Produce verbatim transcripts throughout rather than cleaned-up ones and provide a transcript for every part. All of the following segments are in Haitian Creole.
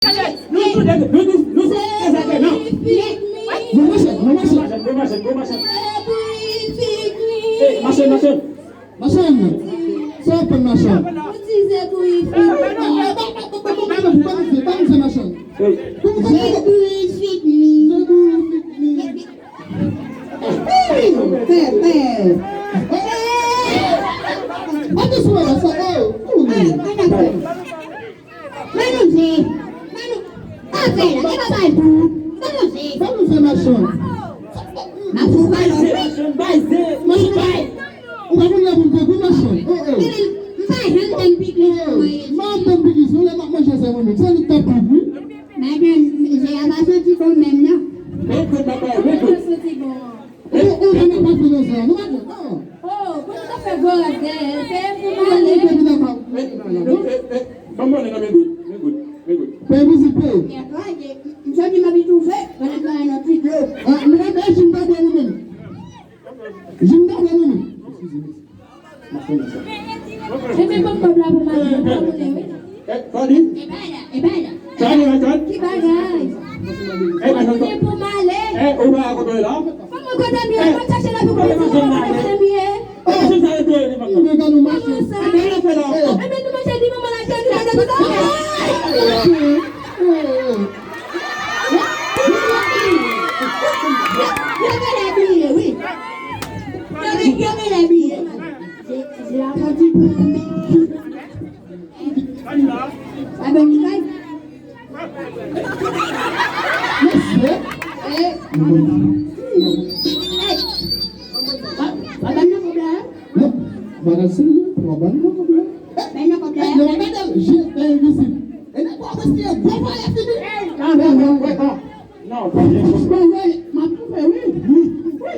Gade, nou tou de, nou tou, nou tou, e sa ke non. Nou mache, nou mache. Go machann, go machann, go machann. Ey, machann, machann. Machann, sa w ap vann machann? Ban nou fè, ban nou fè machann. Ey. Zebou e fik mi. Zebou e fik mi. Ey, fè, fè. Ey! Mande sou la, sa, ey, ey. Ban nou fè. Ban nou fè. Ban nou. Ban nou fè la, e pa bay pou. Ban nou fè. Ban nou fè machann. N ap fè w kalòt, wi. Machann, bay ze, machann, bay. Ou pa konn lè pou m fè gwo machann. Oh, oh. M pa janm tann pikliz pou mwen. M pa janm tann pikliz, non, lè m ap manje sa mwen menm. Se li k t ap pik, wi. Madanm, je a pa santi bon menm, non. Men kout, papa, men kout. Li pa santi bon. Ou, ou, ou, nou pa fè nan sa, nou pa fè, non. Oh, pou nou ta fè gwo rèv dèyè, se pou m ale. Ou, ou, ou, ou, ou, non? Eh, eh, eh, ban m monnen nan men goud, men goud, men goud. Fè vizit, fè. M soti m abitye ouvè, pandan m nan ti dlo. Ah, men, men, jim pa bwè nou menm. Jim pa bwè nou menm. Eskize, mèsi. M ap konnen sa. Ebyen, ban m kòb la pou m ale, m pa konnen, wi. Eh, sa di? E pa la, e pa la. Sa di, sa di? Ki bagay? Eh, machann, pou m ale. Eh, ou pa akote la? Fò mwen kote m ye, mwen chache la pou kote m ye, kote m ye. Eh, machann, sa rete, li pa. Mwen gade nou machann. Sa rete la. Eh, men nou manje di manman la, jodi la, jodi la. Yo genlè bliye, wi. Yo genlè bliye. Je, je a santi pou mwen. Sa bon, li bay. Mesye. Eh. Eh. Pa, pa ban nan kòb la. Non. Bagay serye, pa ban nan kòb la. Ban nan kòb la. Eh, non, gade, je, eh, vizit. E nèg ou ap espere gwo vòlè fini. Eh, non, non, non, non. Non, pa gen. Bon, wi, m ap toufe, wi. Wi. Wi.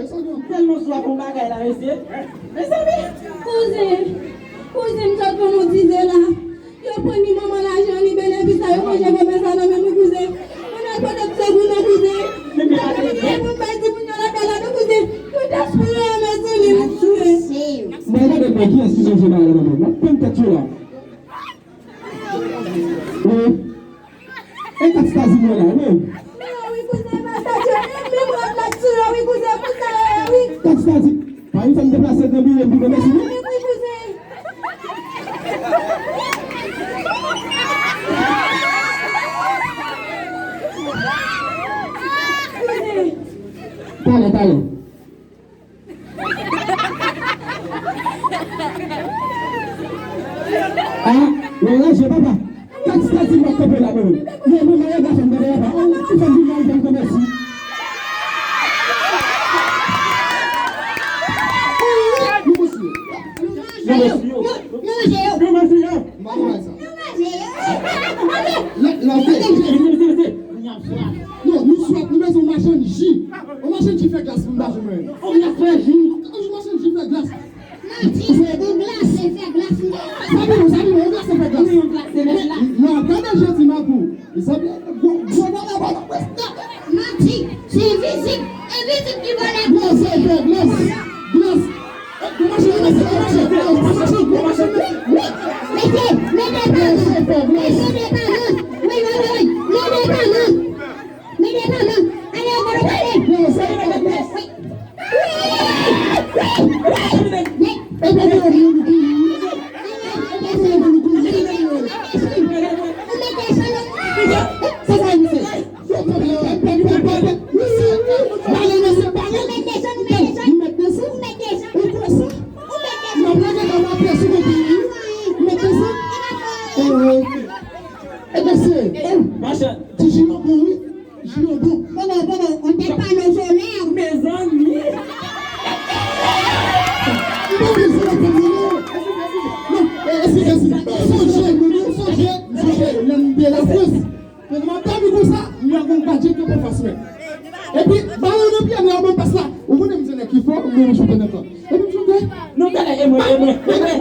Tèlman swa pou bagay la, mesye. Mezanmi. Kouzen, kouzen, m sot vann yon dize la. Yo pran ni manman lajan, ni benefis la, yo manje gòmè sa nan men nou, kouzen. Moun al pote ti sou nou, kouzen. Yo pèdi moun yo lakay la, nou, kouzen. Tout espri yo, mezanmi, nou, kouzen. Mwen gade mwen kiyès ki sonje bagay la nan men. M ap pran tèt yo la. Wi. E kat stazi mwen la, wi. Wi, kouzen, pa sa, Dye, men mwen ap bat sou yo, wi, kouzen, pou sa, wi. Kat stazi. Pa yon fè m deplase nan biwo m pou mèsi, non? Wi, kouzen. Kouzen. Talè, talè. Ah, mwen ranje, papa. Kat stazi m ap kanpe la, mwen. Mwen, mwen, mwen, gason, mwen, papa. Oh, ti fanm vin la, mwen, mèsi. Nou mèsi yo. Nou mèsi yo. Nou mèsi yo. Nou mèsi yo. Mwen, mwen, sa. Nou mèsi yo. La, la, la. Non, nou swaf, nou bezwen yon machann ji. Yon machann ji fè glas pou m ba jwenn mwen. Yon glas fè ji. Yon machann ji fè glas. Manti, se yon glase fè glas, non. Sa vin, sa vin, yon glase fè glas. Wi, yon glase fè glas. Non, gade jan ti mapou. Sa vin, gwo, gwo vòlè, vòlè, presta. Manti, se vizit. E vizit ki vòlè. Glase fè glas. Glas. Gwo machann, gwo machann, gwo machann, gwo machann. Mesye, mete pa non. Mesye, mete pa non. Wi, wi, wi, wi. Mete pa non. Mete pa non. Ale, ale, ale. Ebyen se, oh, machann. Ti ji yo bon, wi. Ji yo bon. Papa, papa, on te pano solè. Mezanmi. M pa bezwen la fè mwen non. Non, eh, eskize, eskize. Sonje, mwen, sonje, sonje, lè m te Lafrans. Lè m ap dòmi konsa, m wè gon gadjèt yo pou fas mwen. Epi, balon nan pye m, lè yo ban m pas la. Ou konnen m se nèg ki fò, m renmen chante nan tan. Epi m chante. Non, talè, e mwen, e mwen, e mwen.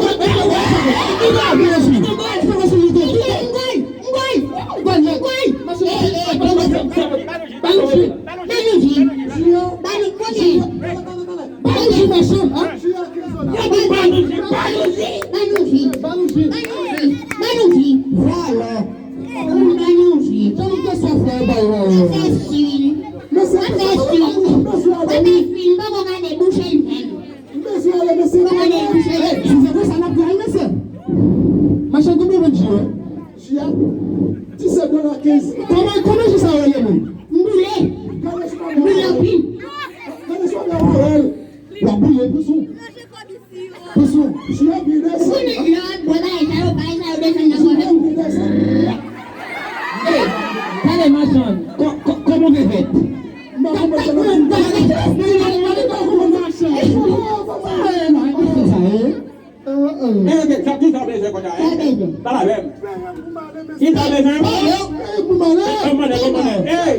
Ba nou ji. Ba nou ji. Ba nou ji. Ba nou ji, machann, an? Ba nou ji, ba nou ji. Ba nou ji. Ba nou ji. Ba nou ji. Vòlè. Ba nou ji. Kòman, kòman jou sa yo rele menm? M boule. M boule anpil. Gade sou avè Orèl. W ap boule, plis ou. Plis ou. Chiyòk vin desann. Ou konnen lòt bò bagay sa yo, bagay sa yo desann nan kò nou. Chiyòk vin desann. Ey, pale machann, kò-, kò-, kòman w fè fèt? M pa konprann sa w ap di m. Sa e nan, e se sa e. Eh, ok, sa, kisa w bezwen kounye a, eh? Pale avè m. Kisa w bezwen? Ban m mande, ban m mande. Ey!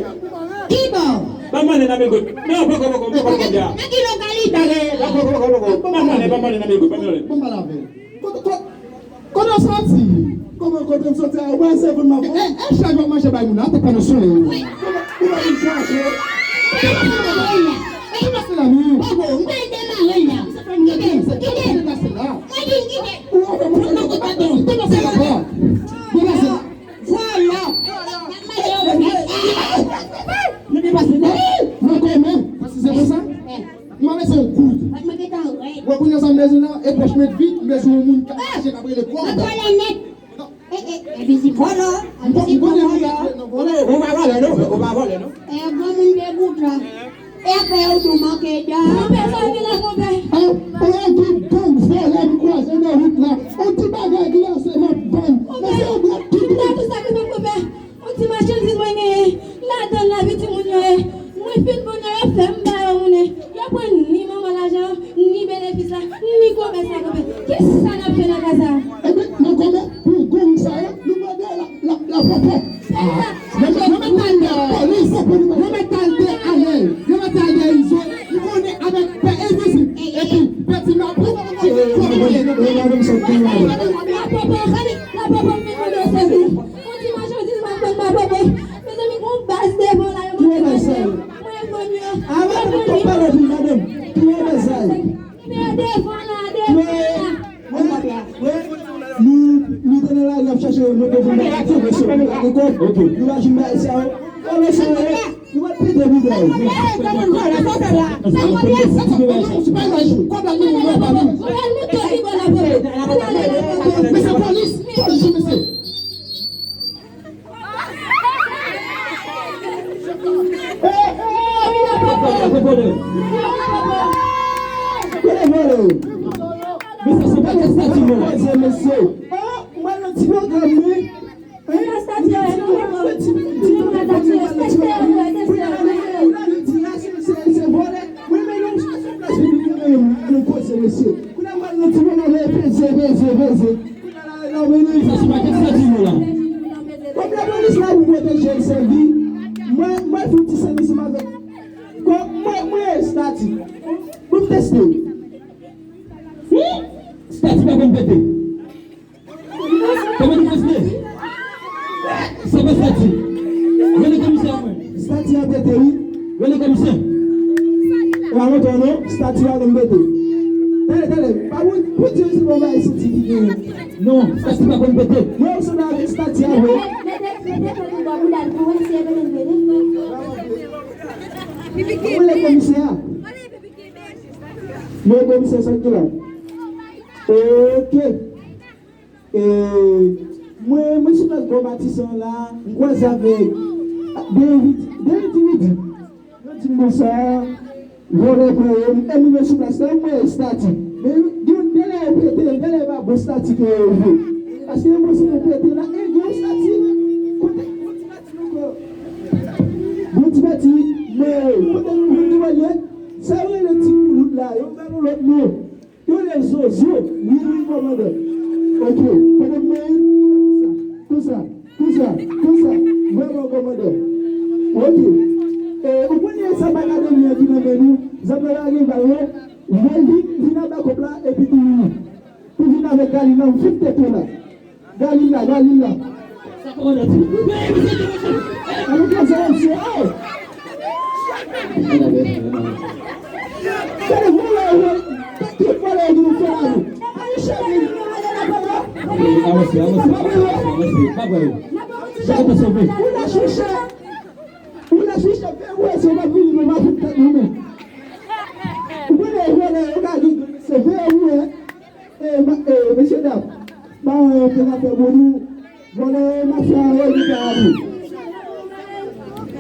Ban m mande nan migo. Non, poko, poko, poko, poko, ya. Nan ki lokalite? Poko, poko, poko. Ban m mande, ban m mande nan migo, ban m mande. Ban m pale avè l. Kote, kote, kote w soti? Kòman kote m soti a? Ou pa se pou m ap. E, e, e, chak jou w ap mache bay moun nan, te pandan sonnen. Ou pa vin chache. Kite, kite. Mwen di kite. Mwen di kite. Mwen di kite. Vòlò. Vòlò. Mwen depase la. Mwen kòman? Paske se konsa. Mwen mete yon kout. Mwen konnen sa m bezwen la, e pòch mwen vid, m bezwen yon moun k ap mache k ap rele kòb. Mwen vòlò nèt. E, e, e, vizit vòlò. Vizit vòlò. Ou pa vòlè non, ou pa vòlè non. E, granmoun debout la. E apre yo tou manke dan. Konpè, sa vin la, konpè. An, an, tout gang vòlè m kwaze nan wout la. On ti bagay glase m ap vann. Konpè, tout sa ki nan konpè. On ti machandiz mwen genyen. Ladan l lavi timoun yo ye. Mwen fin vann yo, yo fè m ba yo monnen. Yo pran ni manman lajan an, ni benefis la, ni komès la, konpè. Kisa n ap fè nan ka sa a? Ebyen, nan kòmè, pou gang sa yo, nou mande la, la, la pòpò. Yo mèt al dèyè polis, yo mèt al dèyè Ariel, yo mèt al dèyè Izo, m konnen avèk pè Evizi, epi pè Ti Mapou, ki gen kòmè. La pòpò, la pòpò, m vin mande w sèvi. On ti machandiz m ap vann, la pòpò. Mezanmi, gon baz devan la, yo mande m al dèyè. Mwen vann yo. Mwen vann yo. Ki bagay sa? Men devan la, devan la. Nou, nou te nan lari ap chache moun pou nou ba yo, mesye, nou pa gen kòb. Nou pa janm bay sa yo. Yo, mesye, nou pa pete bidon. Mesye, polis, polis, mesye. Kote vòlè yo? Men sa se pa kè stati non. Poze mesye. Mwen nan ti pwogram wi. Mwen nan ti pwogram wi. Kounye a nou di la se, se, se vòlè. Wi, men nou sou plas piblik la, men nou poze mesye. Kounye a mwen nan ti pwogram wi, peze, peze, peze. Sa se pa kè stati nou la. Kòm lapolis la pou pwoteje l sèvi, mwen, mwen fout ti sèvis m avèk. Kòm mwen, mwen stati. Pou m teste. Hmm? Stati pa konn pete. Kòman nou teste? Sa pa stati. Rele komisè a mwen. Stati a pete, wi. Rele komisè. E pa lontan non, stati a konn pete. Tande, tande, pa pou, pou di se bon bagay soti ki genyen. Non, stati pa konn pete. Mwen, ou sanble avèk stati a vre. Mete, mete, mete tèt ou bò pou dal pou wè si e pete l pete. Ou rele komisè a. Men komisè sa ki la. Ok. E, mwen, mwen sou plas Gwo Matisan la, m kwaze avèk de endividi. Yo di m konsa, vòlè pran yo, m rive sou plas la, m wè estati. Men gen de lè yo pete, de lè e pa bon estati ke yo voye. Paske yo panse yo pete la, e gen estati. Kote, kote estati nou ko? Bon ti pati, men kote moun ki voye, sa yo rele ti koulout la, yo ba nou lòt non. Yo rele Zozo, wi, wi, kòmandan. Ok, pandan m mwen, konsa, konsa, konsa, vrèman kòmandan. Ok. E, ou konnen sa pa gade li an ki nan men nou, zam nan lage bal non, vin, vin a bakòp la, epi tou, tou vin avèk Galil la, m fout tèt ou la. Galil la, Galil la. Sa kòmandan di. Alo, kòmandan di, oh! Gade vòlè yo, gade vòlè yo ki nou fè la, nou. Avanse, avanse, avanse, avanse. Pa pran yo. Chak ta sove. Ou la chouchè. Ou la chouchè, fè wè, se pa vini, nou pa fout tèt nou, men. Ou konnen vòlè yo ka di, se vre, wi, hein. E, ma-, e, mesye dam, pa, e, te ka fè bon nou, vòlè mafya yo, nou ka ale.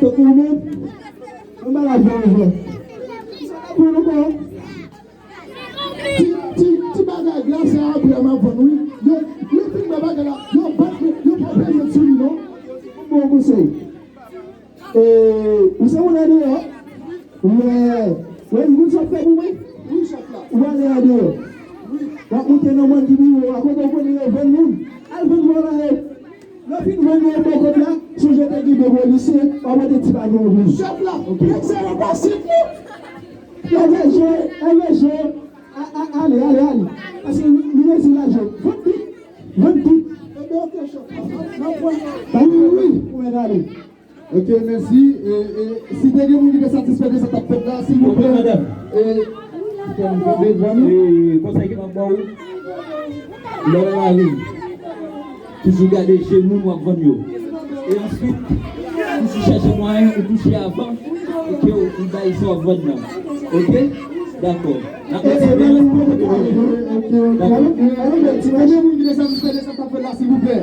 Ou menm, mwen ba la fè yon jwèt. Sa pa bon ankò. Ti, ti, ti bagay glase a apre m ap vann wi. Yo, yo fin nan bagay la, yo bat mwen, yo pa prezan sou li non. Bon konsèy. E, ou se moun andeyò? Wè. Wè, ou konn sa w fè pou mwen? Wi, chèf la. Ou ale andeyò. Wi. W ap monte nan mòn ki pi wo a, kote w konnen yo vann moun. Al vann vòlò yo. Lè w fin vann yo bò kòb la, sonje te gen de polisye, w ap mete ti bagay yo. Chèf la, nèg sa yo pa senp non. L V G, L V G, a, a, ale, ale, ale. Paske li, li resi lajan. Vann tout, vann tout. Ebyen, oke, chèf la. N ap pran. Wi, wi, wi. Ou mèt ale. Ok, mèsi. E, e, si te gen moun ki te satisfè de sa k ap fèt la, silvouplè. Ok, madanm. E, fè m tande vwa nou. E, konsèy ke m ap ba w, lè w nan lari, toujou gade je moun w ap vann yo. E answit, toujou chèche mwayen ou touche avan, e ke w, ou bay sa w ap vann nan. Ok? Dakò. N ap mèsi. Ok, ok. Dakò. Si te gen moun ki te satisfè de sa k ap fèt la, silvouplè.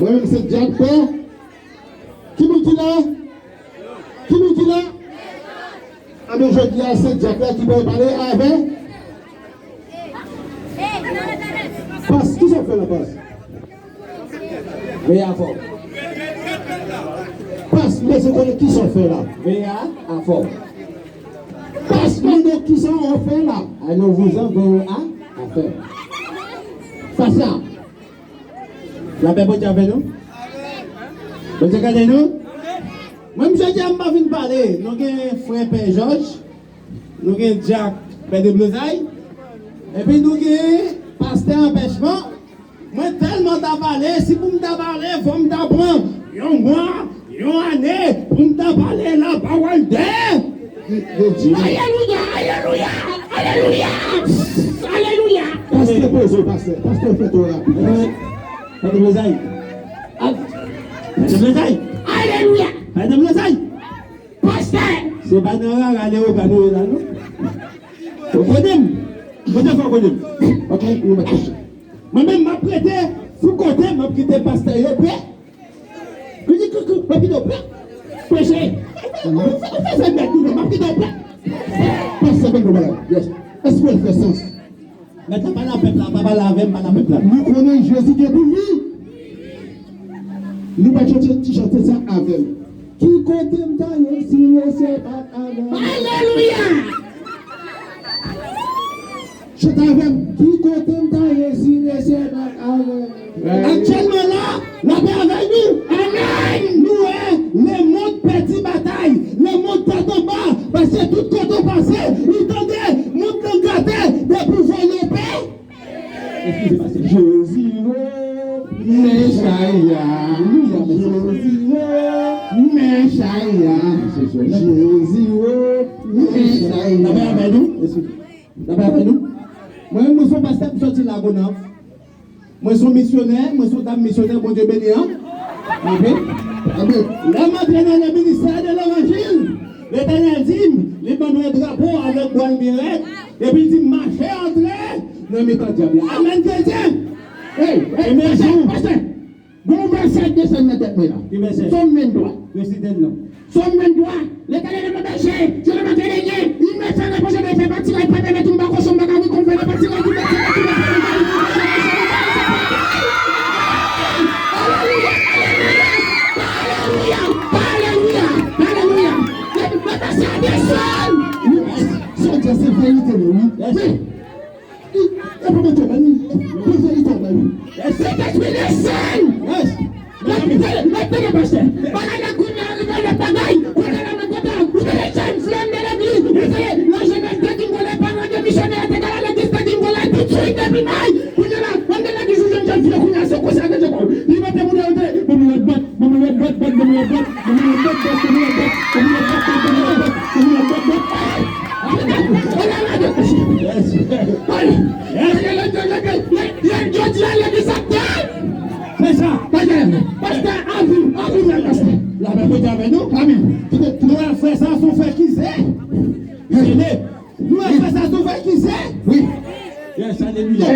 Mwen menm se Dyak Pè. Ki moun ki la? Ki moun ki la? Anben jodi a se Dyak la ki pral pale avè Pas. Kisa w fè la, Pas? Veye a fò. Pas, m bezwen konnen kisa w fè la. Veye a fò. Pas, mande w kisa w fè la. Alo vouzan, veye a fò. Pasa. Lapè Bondye avè nou. Bondye gade nou. Mwen, m jodi a, m pa vin pale. Nou gen frè Pè Jòj. Nou gen dyak Pè Deblozay. Epi nou gen pastè Anpèchman. Mwen tèlman ta pale, si pou m ta pale, fò m ta pran yon mwa, yon ane, pou m ta pale lapawòl de Alelouya, alelouya, alelouya, alelouya. Pastè poze w, pastè. Pastè fè twò rapid. Pastè Blozay. Pastè Blozay. Alelouya. Pastè Blozay. Pastè. Se pa nan rara lewoga nou ye la, non. Ou konnen m. Kote fò konnen m. Ok, nou mèt kouche. Mwen menm, m ap rete sou kote, m ap kite pastè yo pè. Li di, "Koukou, m ap kite w pè." Peche. Ou fè, ou fè sa bèt nou, m ap kite w pè. Pastè, ban nou bagay. Yes. Èske l fè sans? Mèt la, pale a pèp la, pa pale avè m, pale a pèp la. Nou konnen Jezi gen pou li. Nou pa chante ti chante sa avè m. Ki kote m ta ye si Mesye pa t avè m? Alelouya! Chante avè m. Ki kote m ta ye si Mesye pa t avè m? Aktyèlman la, lapè avèk nou. Amèn. Nou wè, lemonn pèdi batay. Lemonn tèt anba. Paske tout kote w pase, ou tande, moun nan gate, depi w vole w pè. Eskize, pastè. Jezi o, Mechaya. Jezi o, Mechaya. Jezi o, Mechaya. Lapè avèk nou. Lapè avèk nou. Mwen, mwen se yon pastè, m sòti Lagonav. Mwen se yon misyonè, mwen se yon dam misyonè, Bondye beni an. Amen. Amen. Lè m antre nan le ministè de levanjil, Letènèl di m, li ban mwen drapo avèk bwa l byen rèd, epi l di m, "Mache antre nan mitan dyab la." Amèn, kretyen! Hey, hey, pastè, pastè, gon vèsè k desann nan tèt mwen la. Ki vèsè? Sòm venntwa. Resite l non. Sòm venntwa, Letènèl est mon berger, je ne manquerai rien. Il me fait reposer dans de verts pâturages, il prépare ma tente, ma cochon, ma gare, comme fait le pâturage, il me fait reposer dans de verts pâturages. Alelouya, alelouya, alelouya, alelouya, alelouya. Mwen pase a desann. Wi, sa w di a se verite, wi. Wi. E pa mete w la, wi. Mwen verite w la, wi. Sentespri desann. Mwen tande, mwen tande, pastè. Bagay la kounye a rive lòt bagay. Kounye a la mwen kontan. Ou tande sa m flanm nan legliz. Ou tande nan jenès te di m vole, paran de misyonè te ka nan legliz te di m vole tousuit depi may. Kounye a la, mwen te legliz yon jèn fi kounye a se konsa ke je kò. Li mete moun yo te, bon, mwen bat. Bon, mwen bat, bat, bon, mwen bat, bon, mwen bat, bat, bon, mwen bat, bat, bon, mwen bat, bat, bon, mwen bat, bat, bat. Jodi a legliz ap tann. Se sa. Pastè, pastè, anvi, anvi, pastè. Lapè Bondye avè nou. Amen. Nou wè frè sa, se yon frè ki zen. Wi. Nou wè frè sa, se yon frè ki zen. Wi. Yes, alelouya.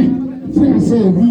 Frè a sèvi.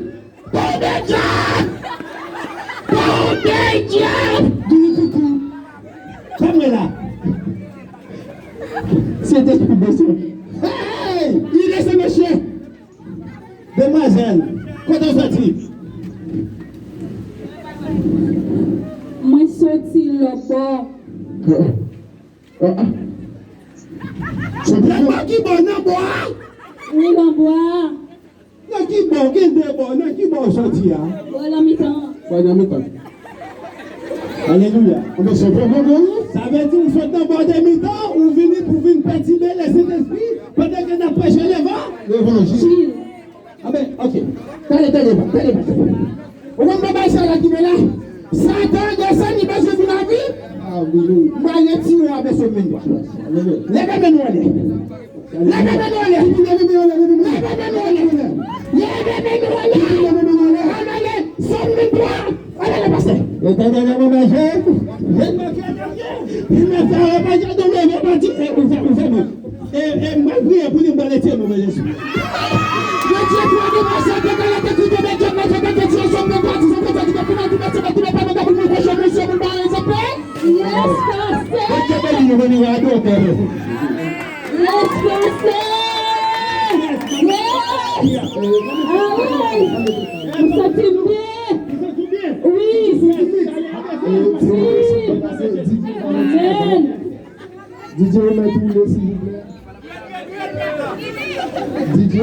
Poudedye! Poudedye! Doudou koukou. Fè mwen la. Sentespri bezwen. Hey! Li lese mesye. Demwazèl, kote w soti? Mwen soti lòtbò. Lòtbò ki bò, nan bò a? Wi, nan bò a. Nan ki bò? Gen de bò. Nan ki bò w soti a? Bò nan mitan. Bò nan mitan. Alelouya. Anben, se bon, bon, bon. Sa vle di ou sot nan bò de mitan, ou vini pou vin pètibe Lesentespri, pandan ke n ap preche levan-, levanjil. Anben, ok. Tande, tande, tande, tande. Ou konn bagay sa la ki gen la? Satan desann, li bezwen vin lavi. Alelouya. M pral retire w a vèsè venntrwa. Alelouya. Leve men nou anlè. Leve men nou anlè. Leve men nou anlè. Leve men nou anlè. Leve men nou anlè. Leve men nou anlè. Ann ale. Sòm venntrwa. Ann ale, pastè. Letènèl ap manje. Li mèt fè repa gade leve pati. E, ou fè, ou fè nou. E, e, m pral priye pou li, m pral retire nou, men Jezi. Bondye, pou nou pase, te kale, te koute, men Dye, men Dye, men Dye, sòm venntrwa, dis, venntrwa, dis, venntrwa, dis, venntrwa, dis, venntrwa, dis, venntrwa, Yes, pastè! Bondye beni nou, beni nou, adore nou. Yes, pastè! Yes! Amen! Ou santi m byen? Wi! Wi! Amen! D J, remèt ou le, silvouplè. D J,